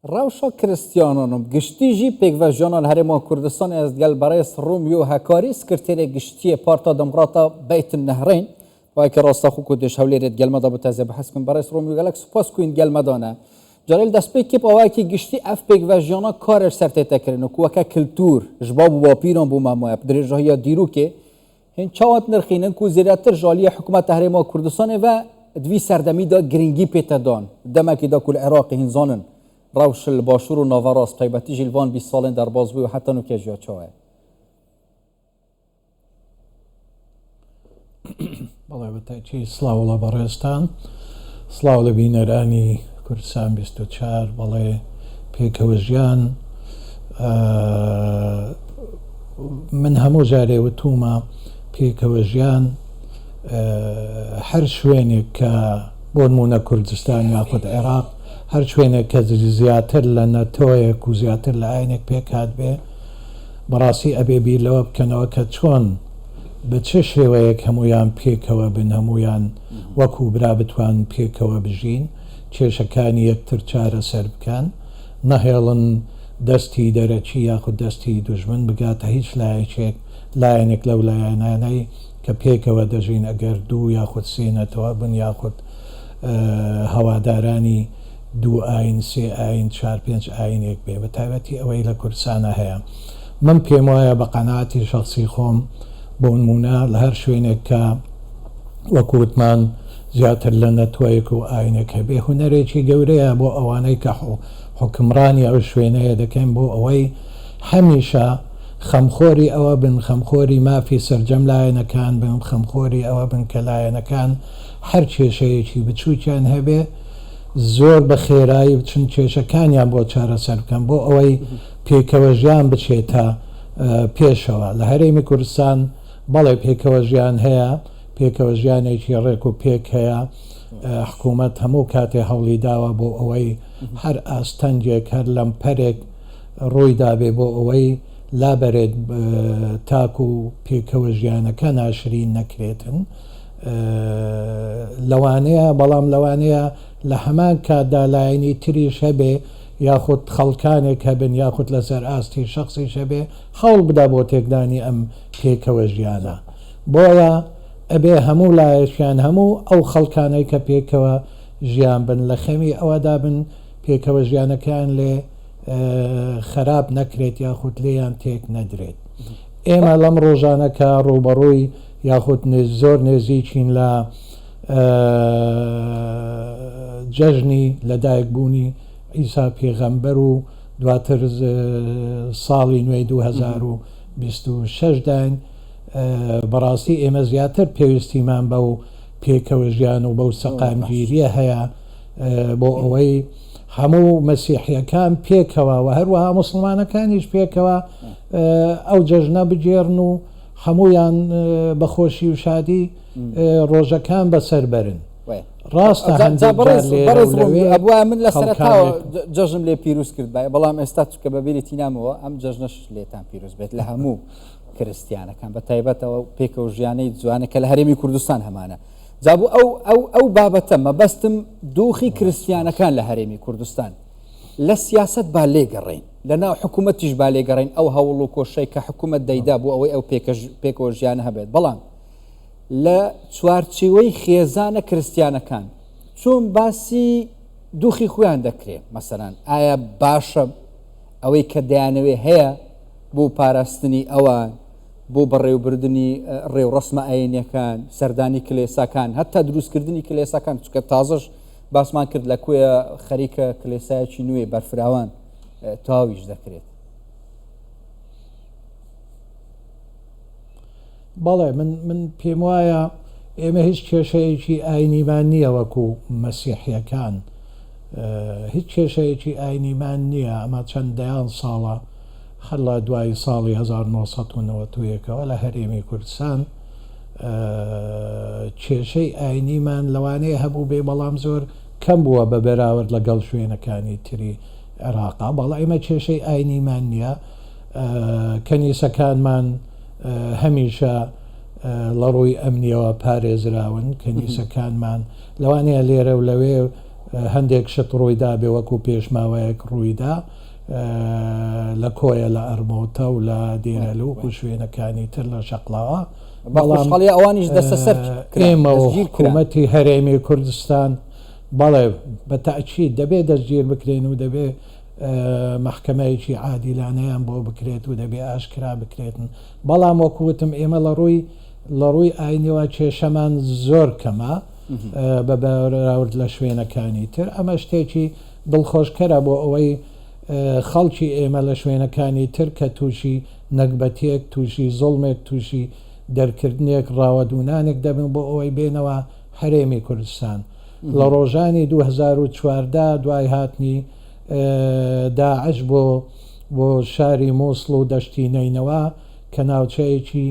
Rewşa Kristyanan û bi giştî jî pêkvejiyanan li Herêma Kurdistanê ez digel berêz Romeo Hekarî Sekreterê Giştî yê Parta Demokrata Beyt Nehreyn weke rasta xwe ku dê ji Hewlêrê digel me de bi teze behs bikin. Berêz Romeo gelek spas ku hûn digel me de ne. Carê li destpêkê bi awayekî giştî ev pêkvejiyana karê ji ser tête kirin û ku weke kiltûr ji bab û bapîran bû me maye bi dirêjahiya dîrokê Hûn çawa dinirxînin ku zêdetir ji aliyê Hikûmeta Herêma Kurdistanê ve di vî serdemî de girîngî pê te dan? Di demekê de ku li Iraqê hûn zanin rewş li başûr û naverast taybetî jî li van 20 salên derbas bûye û heta nûke jiya çawa ye? بەڵێ بە تەئکید سڵاو لە بەڕێزتان سڵاو لە بینەرانی کوردستان 24 بەڵێ پێکەوە ژیان من هەموو جارێ وتومە پێکەوە ژیان هەر شوێنێک کە بۆ نمونە کوردستان یاخود عێراق هەر شوێنێک کە زیاتر لە نەتەوەیەک و زیاتر لە ئاینێک پێکهات بێ بەڕاستی ئەبێ بیر لەوە بکەنەوە کە چۆن بە چ شێوەیەک هەموویان پێکەوە بن هەموویان وەکو برا بتوان پێکەوە بژین کێشەکانی یەکتر چارەسەر بکەن نەهێڵن دەستی دەرەکی یاخود دەستی دوژمن بگاتە هیچ لایەکێک لایەنێک لەو لایەنانەی کە پێکەوە دەژین ئەگەر دوو یاخود سێ نەتەوە بن یاخود هەوادارانی دوو ئاین سێ ئاین چوار پێنج ئاینێک بێ بە تایبەتی ئەوەی لە کوردستانا هەیە من پێم وایە بە قەناعەتی شەخسی خۆم بۆنمونە لە هەر شوێنێک کە وەکو وتمان زیاتر لە نەتوەیەک و ئاینێک هەبێ هونەرێکی گەورەیە بۆ ئەوانەی کە حوکمڕانی ئەو شوێنەیە دەکەن بۆ ئەوەی هەمیشە خەمخۆری ئەوە بن خەمخۆری مافی سەرجەم لایەنەکان بن خەمخۆری ئەوە بن کە لایەنەکان هەر کێشەیەکی بچووکیان هەبێ زۆر بە خێرایی بچن کێشەکانیان بۆ چارەسەر بکەن بۆ ئەوەی پێکەوەژیان بچێتە پێشەوە. لە هەرێمی کوردستان بەڵێ پێکەوەژیان هەیە، پێکەوەژیانێکی ڕێک و پێک هەیە، حکوومەت هەموو کاتێ هەوڵی داوە بۆ ئەوەی هەر ئاستەنگێک، هەر لەمپەرێک ڕووی دابێ بۆ ئەوەی لابەرێت تاکوو پێکەوەژیانەکە ناشرین نەکرێتن. لەوانەیە، بەڵام لەوانەیە لە هەمان کاتدا لایەنی تریش هەبێ یاخود خەڵکانێک هەبن یاخود لەسەر ئاستی شەخسیش هەبێ هەوڵ بدا بۆ تێکدانی ئەم پێکەوە ژیانە. بۆیە ئەبێ هەموو لایەکیان هەموو ئەو خەڵکانەی کە پێکەوە ژیان بن لە خەمی ئەوەدا بن پێکەوە ژیانەکەیان لێ خەراپ نەکرێت یاخود لێیان تێک نەدرێت. ئێمە لەم ڕۆژانە کە ڕووبەڕووی یاخود زۆر نێزیکین لە جەژنی لەدایکبوونی عیسا پێغەمبەر و دواتر ساڵی نوێی 2026 داین، بەڕاستی ئێمە زیاتر پێویستیمان بەو پێکەوە ژیان و بەو سەقامگیرییە هەیە بۆ ئەوەی هەموو مەسیحیەکان پێکەوە و هەروەها موسڵمانەکانیش پێکەوە ئەو جەژنە بگێڕن و هەموویان بە خۆشی و شادی ڕۆژەکان بەسەر بەرن. ڕاستە هەندێک جار لێرە و لەوێ ئەبوایە من لە سەرەتاوە جەژنم لێ پیروز کردبایە بەڵام ئێستا چونکە بە بیرێتی نامەوە ئەم جەژنەش لێتان پیرۆز بێت لە هەموو کرستیانەکان بە تایبەتەوە پێکەوە ژیانەی جوانە کە لە هەرێمی کوردستان هەمانە جا بۆ ئەو ئەو ئەو بابەتە مەبەستم دۆخی کرستیانەکان لە هەرێمی کوردستان لە سیاسەت با لێگەڕێین لە ناو حکوومەتیش با لێگەڕێین ئەو هەوڵ و کۆشەی کە حکوومەت دەیدا بۆ ئەوەی ئەو پێکەوە ژیانە هەبێت بەڵام لە چوارچێوەی خێزانە کرستیانەکان چۆن باسی دوخی خۆیان دەکرێ مەسەلەن ئایا باشە ئەوەی کە دەیانەوێ هەیە بۆ پاراستنی ئەوان بۆ بەڕێوبردنی ڕێوڕەسمە ئاینیەکان سەردانی کلێساکان هەتا دروستکردنی کلێساکان چونکە تازەش باسمان کرد لە کۆیە خەریکە کلێسایەکی نوێ بەرفراوان تەواویش دەکرێت. بەڵێ من من پێم وایە ئێمە هیچ کێشەیەکی ئاینیمان نییە وەکو مەسیحیەکان هیچ کێشەیەکی ئاینیمان نییە ئەمە چەند دەیان ساڵە هەر لە دوای ساڵی 1991 ەوە لە هەرێمی کوردستان کێشەی ئاینیمان لەوانەیە هەبوو بێ بەڵام زۆر کەم بووە بە بەراورد لەگەڵ شوێنەکانی تری عێراقا بەڵام ئێمە کێشەی ئاینیمان نییە کەنیسەکانمان هەمیشە لە ڕووی ئەمنیەوە پارێزراون کەنیسەکانمان لەوانەیە لێرە و لەوێ. هەندێک شت ڕوویدابێ وەکو پێش ماوەیەک ڕوویدا لە کۆیە لە ئەرمۆتە و لە دێرەلوک و شوێنەکانی تر لە شەقڵاوە بەڵام ئەوانیش دەستەسەر ئێمە و حکوومەتی هەرێمی کوردستان بەڵێ بە تەئکید دەبێ دەستگیر بکرێن و دەبێ مەحکەمەیەکی عادیلانەیان بۆ بکرێت و دەبێ ئاشکرا بکرێتن بەڵام وەکو وتم ئێمە لە ڕووی لە ڕووی ئاینیەوە کێشەمان زۆر کەمە بە بەراورد لە شوێنەکانی تر ئەمە شتێکی دڵخۆشکەرە بۆ ئەوەی خەڵکی ئێمە لە شوێنەکانی تر کە تووشی نەگبەتیەک تووشی زوڵمێک تووشی دەرکردنێک ڕاوەدوونانێک دەبن بۆ ئەوەی بێنەوە هەرێمی کوردستان لە ڕۆژانی 2014 دوای هاتنی داعش بۆ بۆ شاری مووسڵ و دەشتی نەینەوا کە ناوچەیەکی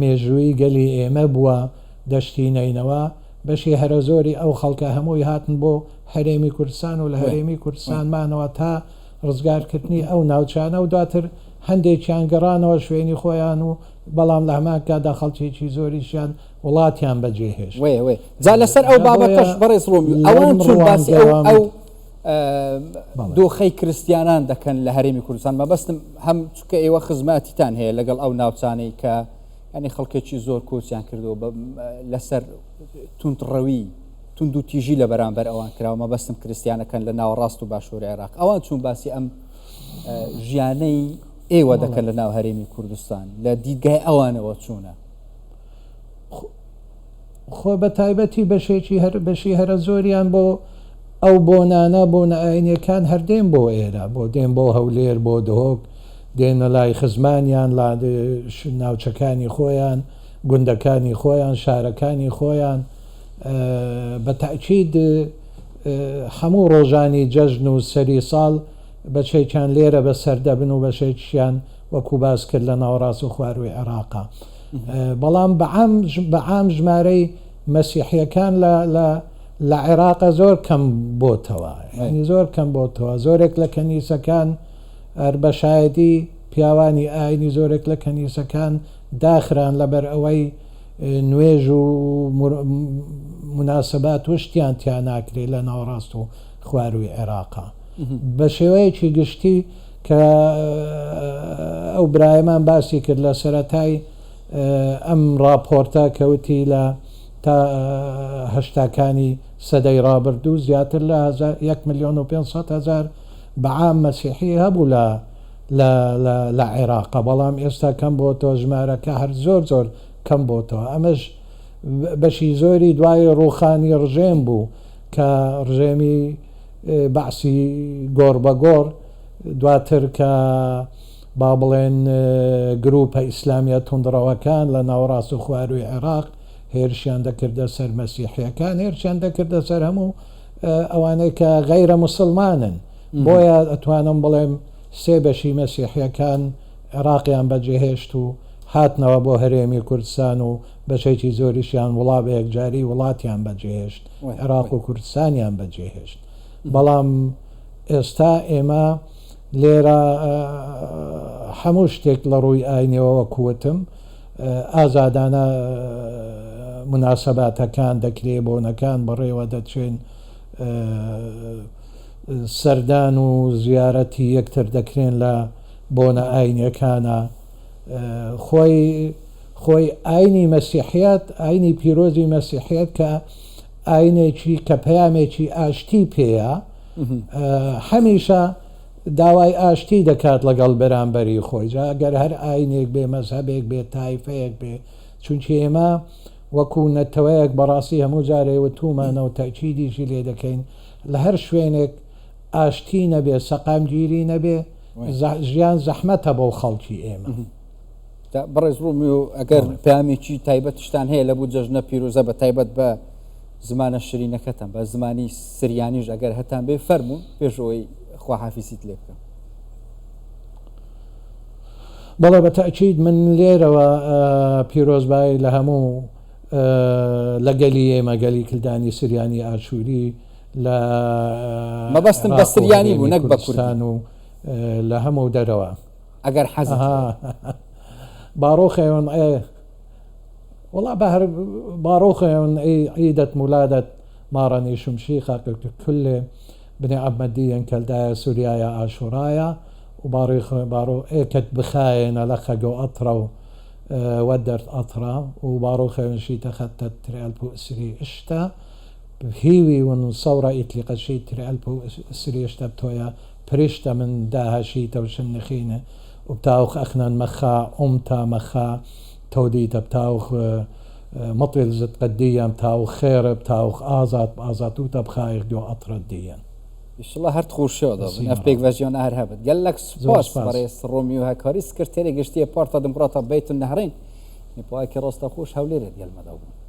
مێژوویی گەلی ئێمە بووە دەشتی نەینەوا بەشی هەرەزۆری ئەو خەڵکە هەمووی هاتن بۆ هەرێمی کوردستان و لە هەرێمی کوردستان مانەوە تا ڕزگارکردنی ئەو ناوچانە و دواتر هەندێکیان گەڕانەوە شوێنی خۆیان و بەڵام لە هەمان کاتدا خەڵکێکی زۆریشیان وڵاتیان بەجێهێشت. وێ وێ جا لەسەر ئەو بابەتەش بەڕێز ڕۆمی ئەوان چون باسی ئەو ئەو دۆخەی کریستیانان دەکەن لە هەرێمی کوردستان مەبەستم هەم چونکە ئێوە خزمەتیتان هەیە لەگەڵ ئەو ناوچانەی کە ینی خەڵکێکی زۆر کۆچیان کردەوە لەسەر توندڕەوی توند و تیژی لە بەرامبەر ئەوان کراوە مەبەستم کریستیانەکان لە ناوەڕاست و باشوور عێراق ئەوان چون باسی ئەم ژیانەی ئێوە دەکەن لە ناو هەرێمی کوردستان لە دیدگای ئەوانەوە چوونە؟ خۆ بە تایبەتی بەشێکی هەر بەشی هەرە زۆریان بۆ ئەو بۆنانە بۆنە ئاینیەکان هەر دێن بۆ ئێرە بۆ دێن بۆ هەولێر بۆ دهۆک دێنە لای خزمانیان لا ناوچەکانی خۆیان گوندەکانی خۆیان شارەکانی خۆیان بە تاکید هەموو ڕۆژانی جەژن و سەری ساڵ بەشێکیان لێرە بەسەر دەبن و بەشێکیان وەکو باس کرد لە ناوەڕاست و خوارووی عێراقا بەڵام بەعام ژمارەی مەسیحیەکان لە لە لە عێراقە زۆر کەم بۆتەوە یعنی زۆر کەم بۆتەوە زۆرێک لە کەنیسەکان هەر بە شایەتی پیاوانی ئاینی زۆرێک لە کەنیسەکان داخران لەبەر ئەوەی نوێژ و مناسبات و شتیان تیا ناکرێت لە ناوەڕاست و خوارووی عێراقا بە شێوەیەکی گشتی کە ئەو برایەمان باسی کرد لە سەرەتای ئەم ڕاپۆرتە کە وتی لە تا هەشتاکانی سەدەی ڕابردوو زیاتر لە یەک ملیۆن و 500 هەزار بە عام مەسیحی هەبوو لە لە لە لە عێراقە بەڵام ئێستا کەم بۆتەوە ژمارەکە هەر زۆر زۆر کەم بۆتەوە ئەمەش بەشی زۆری دوای ڕووخانی ڕژێم بوو کە ڕژێمی بەعسی گۆڕ بە گۆڕ، دواتر کە با بڵێن گرووپە ئیسلامییە توندڕەوەکان لە ناوەڕاست و خوارووی عێراق هێرشیان دەکردە سەر مەسیحییەکان، هێرشیان دەکردە سەر هەموو ئەوانەی کە غەیرە موسڵمانن. بۆیە ئەتوانم بڵێم سێ بەشی مەسیحییەکان عێراقیان بەجێهێشت و هاتنەوە بۆ هەرێمی کوردستان و بەشێکی زۆریشیان وڵا بە یەکجاری وڵاتیان بەجێهێشت. عێراق و کوردستانیان بەجێهێشت بەڵام ئێستا ئێمە لێرە هەموو شتێک لە ڕووی ئاینیەوە وەکو وتم ئازادانە مناسباتەکان دەکرێ بۆنەکان بەڕێوە دەچێن سەردان و زیارەتی یەکتر دەکرێن لە بۆنە ئاینیەکانە خۆی خۆی ئاینی مەسیحیەت ئاینی پیرۆزی مەسیحیەت کە ئاینێکی کە پەیامێکی ئاشتی پێیە هەمیشە داوای ئاشتی دەکات لەگەڵ بەرامبەری خۆی جا گەر هەر ئاینێک بێ مەزهەبێک بێ تایفەیەک بێ چونکی ئێمە وەکو نەتەوەیەک بەڕاستی هەموو جارێ وتومانە و تەئکیدیشی لێ دەکەین لە هەر شوێنێک ئاشتی نەبێ سەقامگیری نەبێ ژیان زەحمەتە بۆ خەڵکی ئێمە. بەڕێز ڕومی و ئەگەر پامێکی تایبەتشتان هەیە لە بوو جەژنە پیرۆزە بە تایبەت بە زمانە شرینەکەتان بە زمانی سریانیش ئەگەر هەتان بێ فەرموون پێشەوەی خواحافیزیت لێ بکەم. بەڵێ بە تەئکید من لێرەوە پیرۆزبایی لە هەموو لە گەلی ئێمە گەلی کلدانی سریانی ئاشووری لە مەبەستم بە سریانی بوو نەک بە کوردستان و لە هەموو دەرەوە. ئەگەر حەزت باڕۆخێون ئێ وڵا بە هەر باڕۆخێون عیدەت مولادەت. ماڕەنی شمشیخە کلێ بنێ عەبمەدیەن کەلدایە سوریایە ئاشورایا و باڕی باڕۆ ئێکەت بخایێنە لە خەگۆ ئەترە و وەدەرت ئەترە و باڕۆ خەوێن شیتە خەتەت ترێ ئەلپ و ئسری ئشتە هیوی ون سەورە ئیتلیقە شیت ترێ ئەلپ و ئسری ئشتە بتۆیە پریشتە من داهە شیتە و شنخینە و بتاوخ ئەخنەن مەخا ئومتا مەخا تەودیتە بتاوخ مطیل زت قدیەن بتاوخ خێرە بتاوخ ئازاد ئازاتوتە بخایخ دو ئەترە دیەن. ئیشڵا هەر تخوشێ دەبن ئەف پێکڤەژیانە هەر هەبت. گەلەک سوپاس بەڕێز ڕۆمیۆ هەکاری سکرتێری گشتیە پارتا دموکراتا بەیت النەهرەین پایەکی ڕاستەخۆش هەولێرێ گەل مەدا بوون.